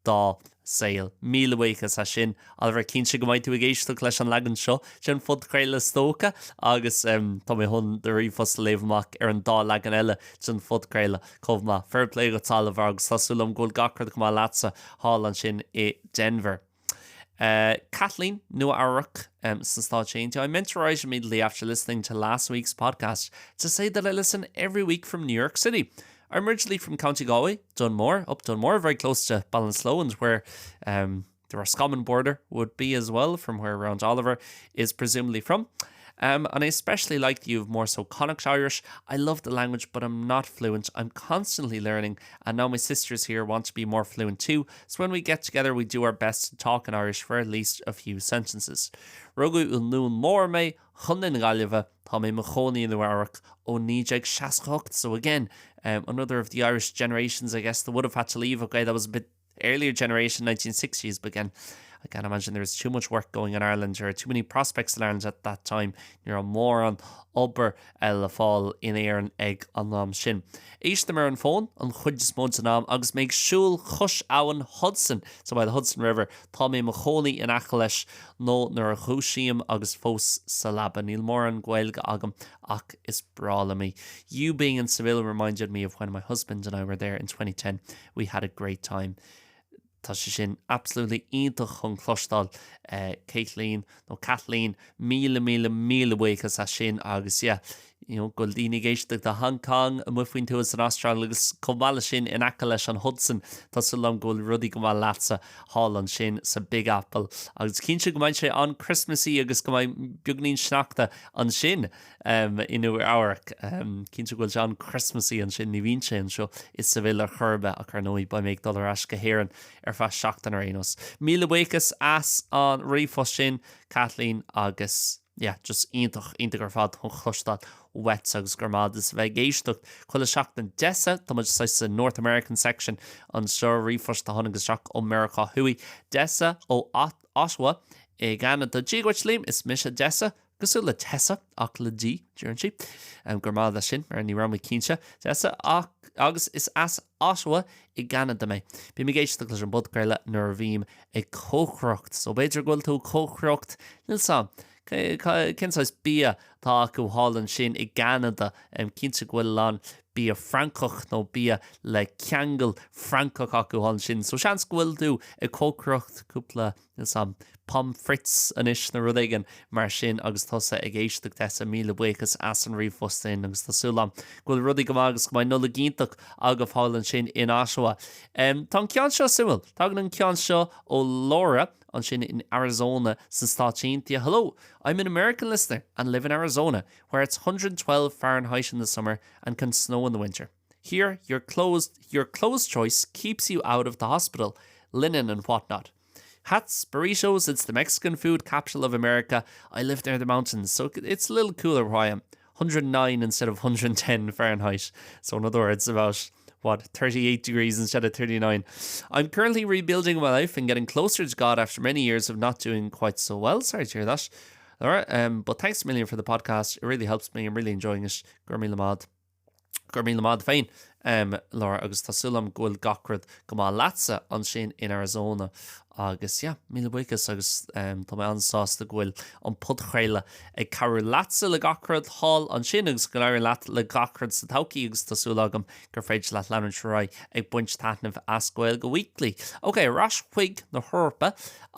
dá saol. Míle buíochas as sin, Oliver. Cinnte go mbeidh tú ag éisteacht leis an leagan seo den phodchraoladh is dócha agus tá mé chun do ríomhphost a léamh amach ar an dá leagan eile den phodchraoladh chomh maith. Fair play dhuit Oliver agus tá súil agam go bhfuil gach rud go maith leatsa thall ansin i Denver. Kathleen, Nua Eabhrac sna Stáit Aontaithe. I meant to write immediately after listening to last week's podcast to say that I listen every week from New York City. I'm originally from County Galway, Dunmore, up Dunmore, very close to Ballinasloe and where um, the Roscommon border would be as well from where Round Oliver is presumably from. Um, and I especially like that you've more so Connacht Irish. I love the language, but I'm not fluent. I'm constantly learning, and now my sisters here want to be more fluent too. So when we get together, we do our best to talk in Irish for at least a few sentences. Rugadh i nDún Mór mé, Contae na Gaillimhe, tá mé i mo chónaí i Nua Eabhrac ó 1968, so again, um, another of the Irish generations, I guess, that would have had to leave. Okay, that was a bit earlier generation, 1960s, but again, I can't imagine there was too much work going in Ireland or too many prospects in Ireland at that time. Ní raibh mórán obair le fáil in Éirinn ag an am sin. Éistim ar an bhfón an chuid is mó den am agus mé ag siúl cois abhainn Hudson, so by the Hudson River, tá mé i mo chónaí in aice leis nó nuair a dhúisím agus fós sa leaba. Níl mórán Gaeilge agam ach is breá liom í. You being in Seville reminded me of when my husband and I were there in 2010. We had a great time. Tá sé sin absolutely iontach chun cloisteáil, Caitlín nó Kathleen, míle míle míle buíochas as sin agus yeah, you know, go bhfuil daoine ag éisteacht i Hong Kong, amuigh faoin tuath san Astráil agus chomh maith leis sin in aice leis an Hudson, tá súil agam go bhfuil rudaí go maith leatsa thall ansin sa Big Apple agus cinnte go mbeidh sé an-Christmassy agus go mbeidh beagainín sneachta ansin. i Nua Eabhrac. Cinnte go bhfuil sé an-Christmassy ansin, ní bhíonn sé anseo i Seville ar chor ar bith ach ar ndóigh beidh mé ag dul ar ais go hÉirinn ar feadh seachtain ar aon nós. Míle buíochas as an ríomhphost sin, Kathleen, agus yeah, just iontach, iontach ar fad chun cloisteáil uait agus go raibh maith agat as a bheith ag éisteacht chuile seachtain. Dessa, tá muid saghas sa North American section anseo, ríomhphost a tháinig isteach ó Meiriceá Thuaidh. Dessa ó Ottawa i gCeanada. Dia dhuit Liam, is mise Dessa. Cosúil le Tessa ach le D, deireann sí. Go raibh maith as sin, mar ní raibh mé cinnte. Tessa, ach, agus is as Ottawa i gCeanada mé. Bím ag éisteacht leis an bpodchraoladh nuair a bhím ag cócaireacht. So b'fhéidir go bhfuil tú ag cócaireacht, níl 's a'm, cén saghas bia atá acu thall ansin i gCeanada. Cinnte go bhfuil a lán bia Francach nó bia le ceangal Francach acu thall ansin. So seans go bhfuil tú ag cócaireacht cúpla Níl 's a'm, pommes frites anois nó rud éigin mar sin agus tusa ag éisteacht Dessa, míle buíochas as an ríomhphost sin agus tá súil a'm go bhfuil rudaí go maith agus go mbeidh Nollaig iontach agaibh thall ansin in Oshawa. Tá an ceann seo suimiúil. Tagann an ceann seo ó Laura ansin in Arizona sna Stáit Aontaithe. Hello, I'm an American listener and live in Arizona where it's 112 Fahrenheit in the summer and can snow in the winter. Here, your clothes, your clothes choice keeps you out of the hospital, linen and whatnot. Hats, burritos, it's the Mexican food capital of America. I live near the mountains, so it's a little cooler where I am. 109 instead of 110 Fahrenheit. So in other words, about what 38 degrees instead of 39. I'm currently rebuilding my life and getting closer to God after many years of not doing quite so well. Sorry to hear that. All right, um, but thanks a million for the podcast. It really helps me. I'm really enjoying it. Gurmí Lamad. Go raibh míle maith agat féin, Laura, agus tá súil agam go bhfuil gach rud go maith leatsa ansin in Arizona agus yeah, míle buíochas agus tá mé an-sásta go bhfuil an podchraoladh ag cabhrú leatsa le gach rud thall ansin agus go n-éiríonn leat le gach rud sa todhchaí agus tá súil agam gur féidir leat leanúint ar aghaidh ag baint taitneamh as Gaeilge Weekly. Ok, ar ais chuig na hEorpa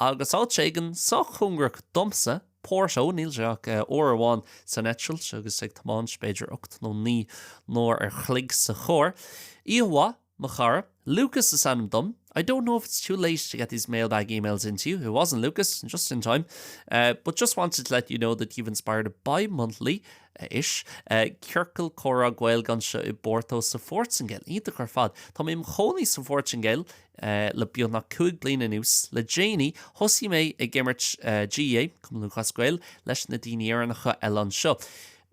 agus áit éigin sách cóngarach domsa, Porto, níl sé ach uair amháin san eitilt agus ag tiomáint b'fhéidir 8 nó 9 n-uair ar chloig sa charr. Oíche mhaith, mo chara. Lucas is ainm dom. I don't know if it's too late to get these mailbag emails into you. It wasn't Lucas, just in time. Uh, but just wanted to let you know that you've inspired a bi-monthly uh, ish uh, ciorcal comhrá Gaeilge anseo i bPorto sa Phortaingéil. Iontach ar fad. Tá mé im chónaí sa Phortaingéil Le beagnach 5 bliana anuas, le déanaí, thosaigh mé ag imirt GAA, Cumann Lúthchleas Gael, leis na daoine Éireannacha eile anseo.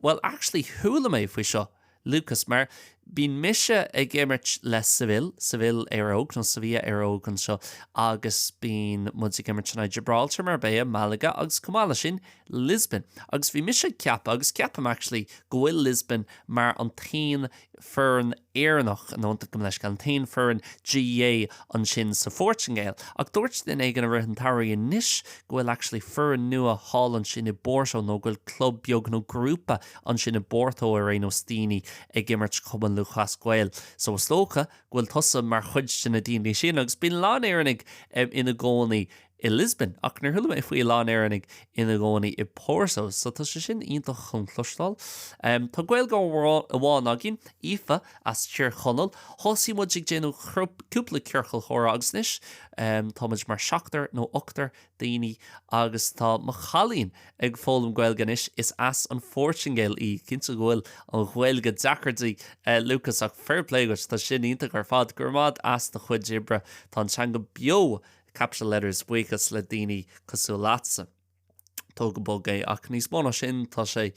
Bhuel, actually, chuala mé faoi seo, Lucas, mar bíonn mise ag imirt le Seville, Seville Éire Óg, nó Sevilla Éire Óg anseo, agus bíonn muid ag imirt in aghaidh Gibraltar, Marbella, Malaga agus chomh maith leis sin, Lisbon. Agus bhí mise ag ceapadh, agus ceapaim actually, go bhfuil Lisbon mar an t-aon foireann Éireannach, nó gabh mo leithscéal, an t-aon foireann GAA ansin sa Phortaingéil. Ach dúirt duine éigin i rith an tsamhraidh anois go bhfuil actually foireann nua thall ansin i bPorto nó go bhfuil club beag nó grúpa ansin i bPorto ar aon nós daoine ag imirt Cumann Lúthchleas Gael. So is dócha go bhfuil tusa mar chuid de na daoine sin agus bíonn a lán Éireannaigh ina gcónaí i Lisbon, ach níor chuala mé faoi a lán Éireannaigh ina gcónaí i Porto, so tá sé sin iontach chun cloisteáil. Tá Gaeilgeoir amháin againn, Aoife as Tír Chonaill. Thosaigh muid ag déanamh cúpla ciorcal chomhrá agus anois tá muid mar seachtar nó ochtar daoine agus tá mo chailín ag foghlaim Gaeilge anois, is as an Phortaingéil í. Cinnte go bhfuil an Ghaeilge deacair di, Lucas, ach fair play duit, tá sin iontach ar fad. Go raibh maith as do chuid oibre, tá an teanga beo Capital letters, buíochas le daoine cosúil leatsa. Tóg go bog é, ach níos mó ná sin, tá sé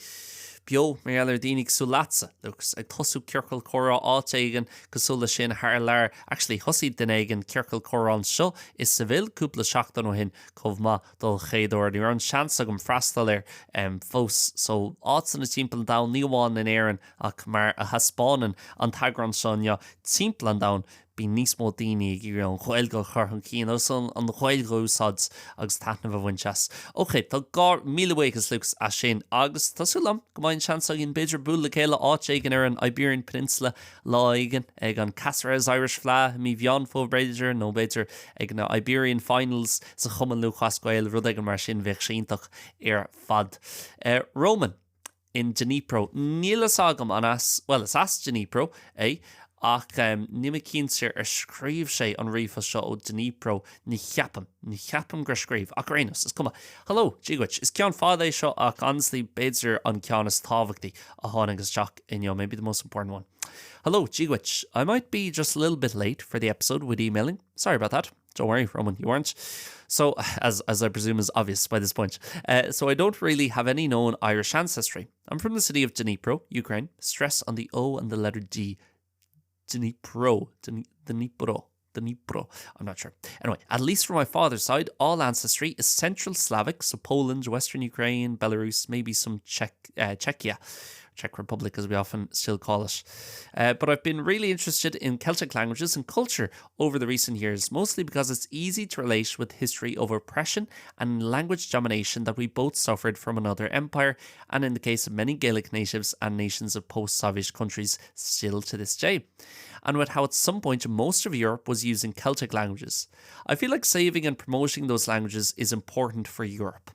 beo mar gheall ar daoine cosúil leatsa, Lucas, ag tosú ciorcal comhrá áit éigin cosúil leis sin thar lear. Actually, thosaigh duine éigin ciorcal comhrá anseo i Seville cúpla seachtain ó shin chomh maith don chéad uair. Ní raibh an seans agam freastal air fós. So, áiteanna timpeall an domhain, ní amháin in Éirinn ach mar a thaispeánann an t-eagrán seo inniu, timpeall an domhain, bíonn níos mó daoine ag iarraidh an Ghaeilge a chur chun cinn agus an Ghaeilge a úsáid agus taitneamh a bhaint as. Ok, tá gá, míle buíochas Lucas as sin agus tá súil agam go mbeidh an seans againn b'fhéidir bualadh le chéile áit éigin ar an Iberian Peninsula lá éigin, ag an Cáceres Irish Fleadh i mí Mheán Fómhair b'fhéidir nó b'fhéidir ag na Iberian Finals sa Chumann Lúthchleas Gael, rud éigin mar sin, bheadh sé iontach ar fad. Roman. in Dnipro. Níl fhios agam an as, bhuel, is as Dnipro é, ach níl mé cinnte ar scríobh sé an ríomhphost seo ó Dnipro, ní cheapaim, ní cheapaim gur scríobh, ach ar aon nós, is cuma. Hello, Dia dhuit, is ceann fada é seo ach honestly b'fhéidir an ceann is tábhachtaí a tháinig isteach inniu, maybe the most important one. Hello, Dia dhuit, I might be just a little bit late for the episode with emailing, sorry about that. Don't worry, Roman, you weren't. So, as, as I presume is obvious by this point, uh, so I don't really have any known Irish ancestry. I'm from the city of Dnipro, Ukraine. Stress on the O and the letter D. Dnipro, Dnipro, Dnipro. I'm not sure. Anyway, at least from my father's side, all ancestry is Central Slavic, so Poland, Western Ukraine, Belarus, maybe some Czech, uh, Czechia. Czech Republic as we often still call it. Uh, but I've been really interested in Celtic languages and culture over the recent years, mostly because it's easy to relate with history of oppression and language domination that we both suffered from another empire, and in the case of many Gaelic natives and nations of post-Soviet countries still to this day. And with how at some point most of Europe was using Celtic languages. I feel like saving and promoting those languages is important for Europe.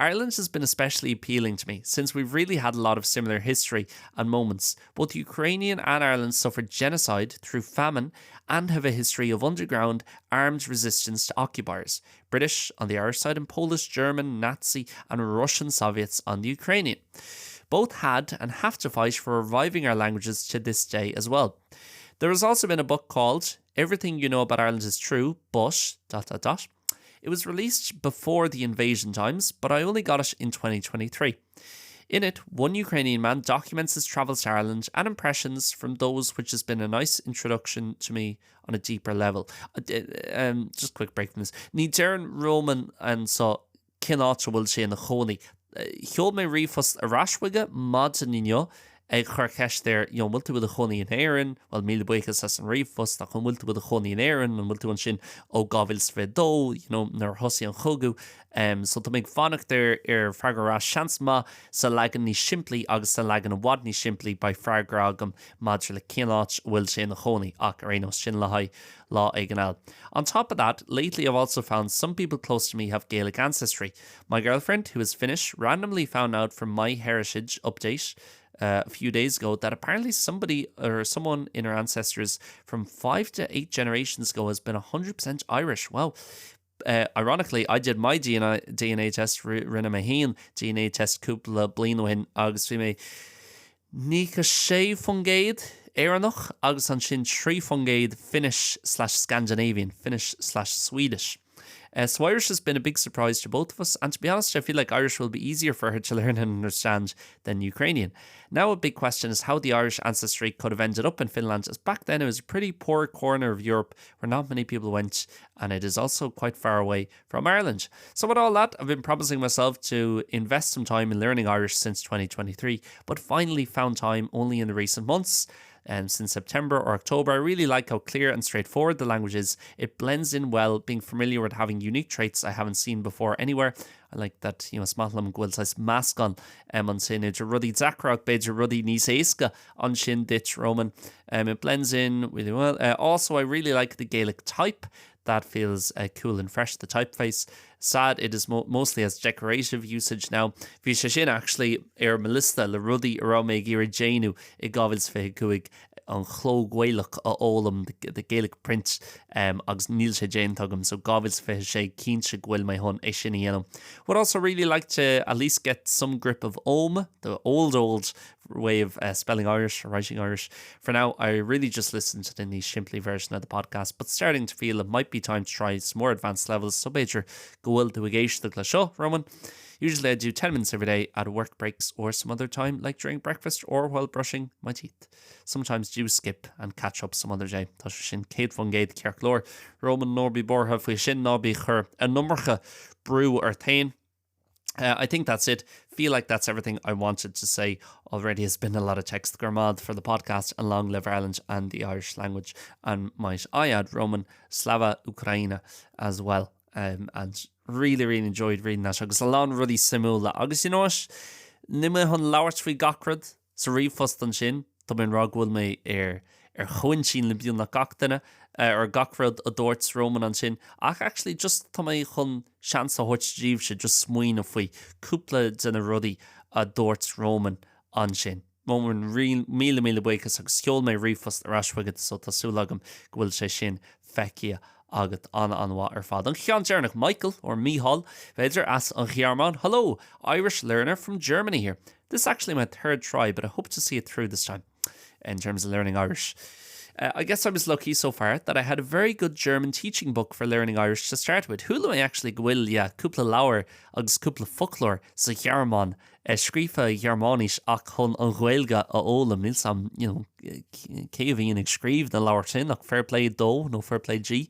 Ireland has been especially appealing to me since we've really had a lot of similar history and moments. Both Ukrainian and Ireland suffered genocide through famine and have a history of underground armed resistance to occupiers, British on the Irish side and Polish, German, Nazi and Russian Soviets on the Ukrainian. Both had and have to fight for reviving our languages to this day as well. There has also been a book called Everything You Know About Ireland is True, but dot dot dot. It was released before the invasion times, but I only got it in 2023. In it, one Ukrainian man documents his travels to Ireland and impressions from those which has been a nice introduction to me on a deeper level. Uh, um, just quick break from this. Ní deireann Roman anseo cén áit a bhfuil sé ina chónaí. Sheol mé ríomhphost ar ais chuige maidin inniu ag cur ceist air, you know, an bhfuil tú i do chónaí in Éirinn? Bhuel, míle buíochas as an ríomhphost, ach an bhfuil tú i do chónaí in Éirinn? An bhfuil tú ansin ó 2022, you know, nuair a thosaigh an chogadh? Um, so tá mé ag fanacht ar, ar freagra ar ais. Seans maith sa leagan níos simplí agus sa leagan i bhfad níos simplí beidh freagra agam maidir le cén áit a bhfuil sé ina chónaí, ach ar aon nós, sin le haghaidh lá éigin eile. On top of that, lately I've also found some people close to me have Gaelic ancestry. My girlfriend, who is Finnish, randomly found out from MyHeritage update uh, a few days ago that apparently somebody or someone in her ancestors from 5 to 8 generations ago has been 100% Irish. Well, uh, ironically, I did my DNA, DNA test rinne mé féin DNA test cúpla bliain ó shin agus bhí mé 96% Éireannach agus ansin 3% Finnish slash Scandinavian, Finnish slash Swedish. Uh, so Irish has been a big surprise to both of us, and to be honest, I feel like Irish will be easier for her to learn and understand than Ukrainian. Now a big question is how the Irish ancestry could have ended up in Finland, as back then it was a pretty poor corner of Europe where not many people went, and it is also quite far away from Ireland. So with all that, I've been promising myself to invest some time in learning Irish since 2023, but finally found time only in the recent months. Um, since September or October, I really like how clear and straightforward the language is. It blends in well, being familiar with having unique traits I haven't seen before anywhere. I like that you know, is maith liom go bhfuil saghas meascán um, ansin idir rudaí deacra ach b'fhéidir rudaí níos éasca ansin duit Roman. Um, it blends in really well. Uh, also, I really like the Gaelic type. That feels uh, cool and fresh, the typeface. Sad it is mo mostly as decorative usage now. Bhí sé sin actually ar mo liosta le rudaí a raibh mé ag iarraidh déanamh i 2025 an cló Gaelach a fhoghlaim the Gaelic print um, agus níl sé déanta agam so 2026 cinnte go bhfuil mé chun é sin a dhéanamh. Would also really like to at least get some grip of Ogham, the old old way of uh, spelling Irish or writing Irish. For now, I really just listen to the níos simplí version of the podcast, but starting to feel it might be time to try some more advanced levels, so b'fhéidir go bhfuil tú ag éisteacht le seo, Roman. Usually I do 10 minutes every day at work breaks or some other time, like during breakfast or while brushing my teeth. Sometimes do skip and catch up some other day. Tá sé sin 100% ceart go leor. Roman ná bí buartha faoi sin ná bí ag cur an iomarca brú ort féin. Uh, I think that's it. Feel like that's everything I wanted to say already. Has been a lot of text go raibh maith for the podcast and long live Ireland and the Irish language. And might I add Roman Slava Ukraina as well. Um, and really really enjoyed reading that agus a lán rudaí suimiúla agus you know what? Níl mé chun labhairt faoi gach rud sa ríomhphost ansin, tá mé ag rá go bhfuil mé ar ar chomhintinn le beagnach gach duine ar gach rud a dúirt Roman ansin, ach actually just tá mé chun seans a thabhairt daoibhse just smaoineamh faoi cúpla de na rudaí a dúirt Roman ansin. Roman, míle míle buíochas agus sheol mé ríomhphost ar ais chugat so tá súil agam go bhfuil sé sin feicthe agat an-an-mhaith ar fad. An ceann deireanach Michael or Mícheál, b'fhéidir as an Ghearmáin. Hello, Irish learner from Germany here. This is actually my third try, but I hope to see it through this time in terms of learning Irish. Uh, I guess I was lucky so far that I had a very good German teaching book for learning Irish to start with. Chuala mé actually go bhfuil yeah, cúpla leabhar agus cúpla foclóir sa Ghearmáin uh, scríofa i Ghearmáinis ach chun an Ghaeilge a fhoghlaim níl a fhios agam you know, cé a bhíonn ag scríobh na leabhar sin ach fair play dó nó fair play di.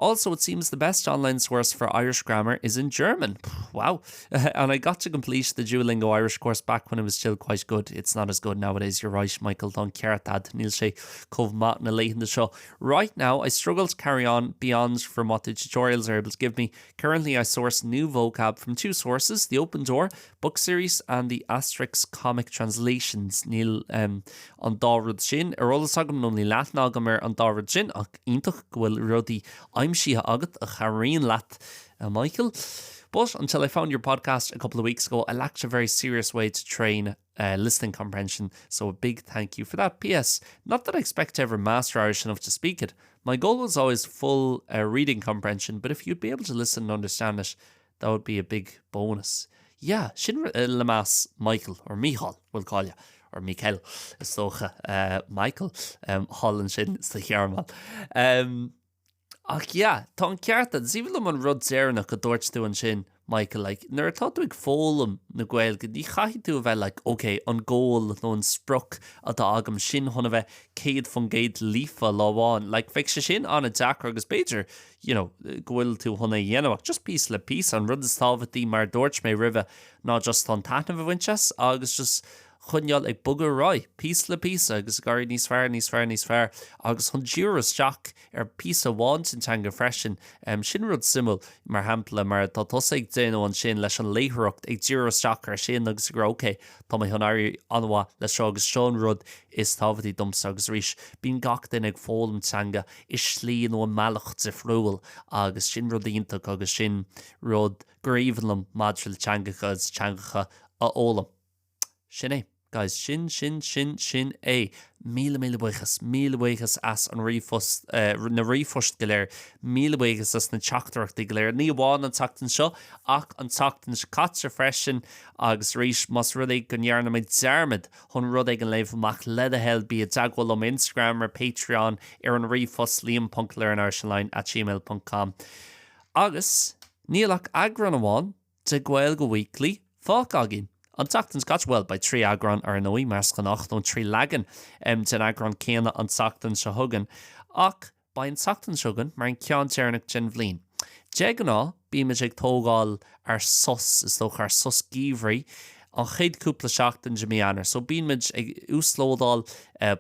Also, it seems the best online source for Irish grammar is in German. Wow. and I got to complete the Duolingo Irish course back when it was still quite good. It's not as good nowadays. You're right, Michael tá an ceart agat níl sé chomh maith na laethanta seo. Right now, I struggle to carry on beyond from what the tutorials are able to give me. Currently, I source new vocab from two sources, the Open Door book series and the Asterix comic translations. Níl um, an dá rud sin ar eolas agam nó níl aithne agam ar an dá rud sin ach iontach go bhfuil rudaí aimsithe agat a chabhraíonn leat, uh, Michael. But until I found your podcast a couple of weeks ago, I lacked a very serious way to train uh, listening comprehension, so a big thank you for that. P.S. Not that I expect to ever master Irish enough to speak it. My goal was always full uh, reading comprehension, but if you'd be able to listen and understand it, that would be a big bonus. Yeah, sin uh, le meas Michael or Mícheál we'll call you. or Michael is dócha uh, Michael um, thall ansin sa Ghearmáin. Um, ach yeah, tá an ceart agat is aoibhinn liom an rud deireanach a dúirt tú ansin Michael like, nuair atá tú ag foghlaim na Gaeilge ní chaithfidh tú a bheith like, ok, an goal nó an sprioc atá agam sin chun a bheith 100% líofa lá amháin. Like, bheadh sé sin an-deacair agus b'fhéidir you know, go bhfuil tú chun é a dhéanamh ach just píosa le píosa an rud is tábhachtaí mar dúirt mé roimhe ná just an taitneamh a bhaint as agus just coinneáil ag bogadh ar aghaidh, píosa le píosa agus ag éirí níos fearr, níos fearr, níos fearr agus chun díriú isteach ar píosa amháin den teanga freisin. Um, sin rud suimiúil mar shampla mar tá tusa ag déanamh ansin leis an léitheoireacht ag díriú isteach ar sin agus ag rá okay, tá mé chun éirí an-mhaith le seo agus seo an rud is tábhachtaí domsa agus arís bíonn gach duine ag foghlaim teanga i slí nó i mbealach difriúil agus sin rud iontach agus sin rud gur aoibhinn liom maidir le teangacha agus teangacha a fhoghlaim. Sin é. Guys, sin sin sin sin é. Míle míle buíochas, míle buíochas as an ríomhphost uh, na ríomhphoist go léir, míle buíochas as na teachtaireachtaí go léir. Ní amháin an tseachtain seo ach an tseachtain seo caite freisin agus arís más rud é go ndearna mé dearmad chun rud éigin a léamh amach le do thoil bí i dteagmháil liom Instagram ar Patreon ar an ríomhphost liam.learnirishonline at gmail.com. Agus níl ach eagrán amháin de Gaeilge Weekly fágtha againn. An tseachtain seo caite, bhuel, beidh 3 eagrán ar ndóigh, mar is gnách, nó 3 leagan den eagrán céanna an tseachtain seo chugainn, ach beidh an tseachtain seo chugainn mar an ceann deireanach den bhliain. De ghnáth, bímid ag tógáil ár sos, is dócha, ár sos geimhridh, an chéad cúpla seachtain de mí Eanáir. So bíonn muid ag uaslódáil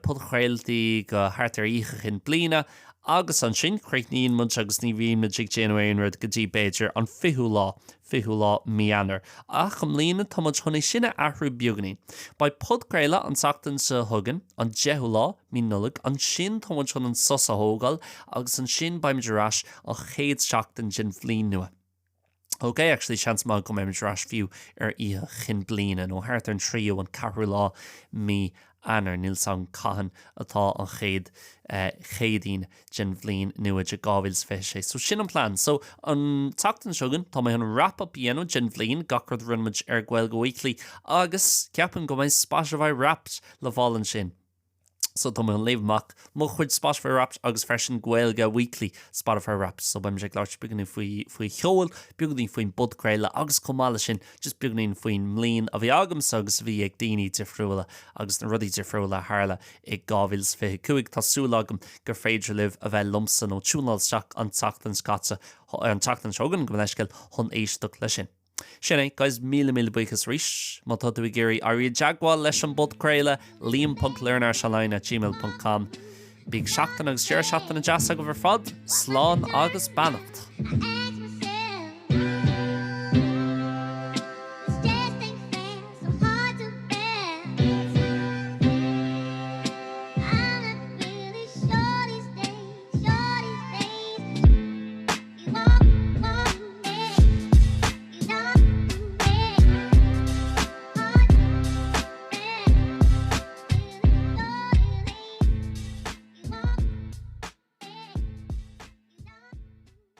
podchraoltaí go thart ar Oíche Chinn Bliana agus ansin críochnaíonn muid agus ní bhíonn muid ag déanamh aon rud go dtí b'fhéidir an fichiú lá, fichiú lá mí Eanáir. Ach i mbliana tá muid chun é sin a athrú beagáinín. Beidh podchraoladh an tseachtain seo chugainn, an deichiú lá, mí Nollag, ansin tá muid chun an sos a thógáil agus ansin beimid ar ais an chéad seachtain den bhliain nua. Ok, actually seans maith go mbeimid ar ais fiú ar Oíche Chinn Bliana nó thart ar an tríú, an ceathrú lá mí Eanáir, níl 's agam cathain atá an chéad Chéadaoin den bhliain nua de 2026. So sin an plean. So an tseachtain seo chugainn tá mé chun wrap up a dhéanamh den bhliain, gach rud a rinne muid ar Gaeilge Weekly agus ceapaim go mbeidh Spotify Wrapped le fáil ansin. So tá mé chun léamh amach mo chuid Spotify Wrapped agus freisin Gaeilge Weekly Spotify Wrapped. So beimid ag labhairt beagáinín faoi faoi cheol, beagáinín faoin bpodchraoladh agus chomh maith leis sin just beagáinín faoin mbliain a bhí agamsa agus a bhí ag daoine difriúla agus na rudaí difriúla a tharla i 2025. Tá súil agam gur féidir libh a bheith liomsa nó tiúnáil isteach an tseachtain seo caite, an tseachtain seo chugainn, gabh mo leithscéal, chun éisteacht leis sin. Sin é, guys, míle míle buíochas arís. Má tá tú ag iarraidh éirí i dteagmháil leis an bpodchraoladh, liam.learnirishonline at gmail ponc com. Bíodh seachtain agus deireadh seachtaine deas agaibh ar fad. Slán agus beannacht.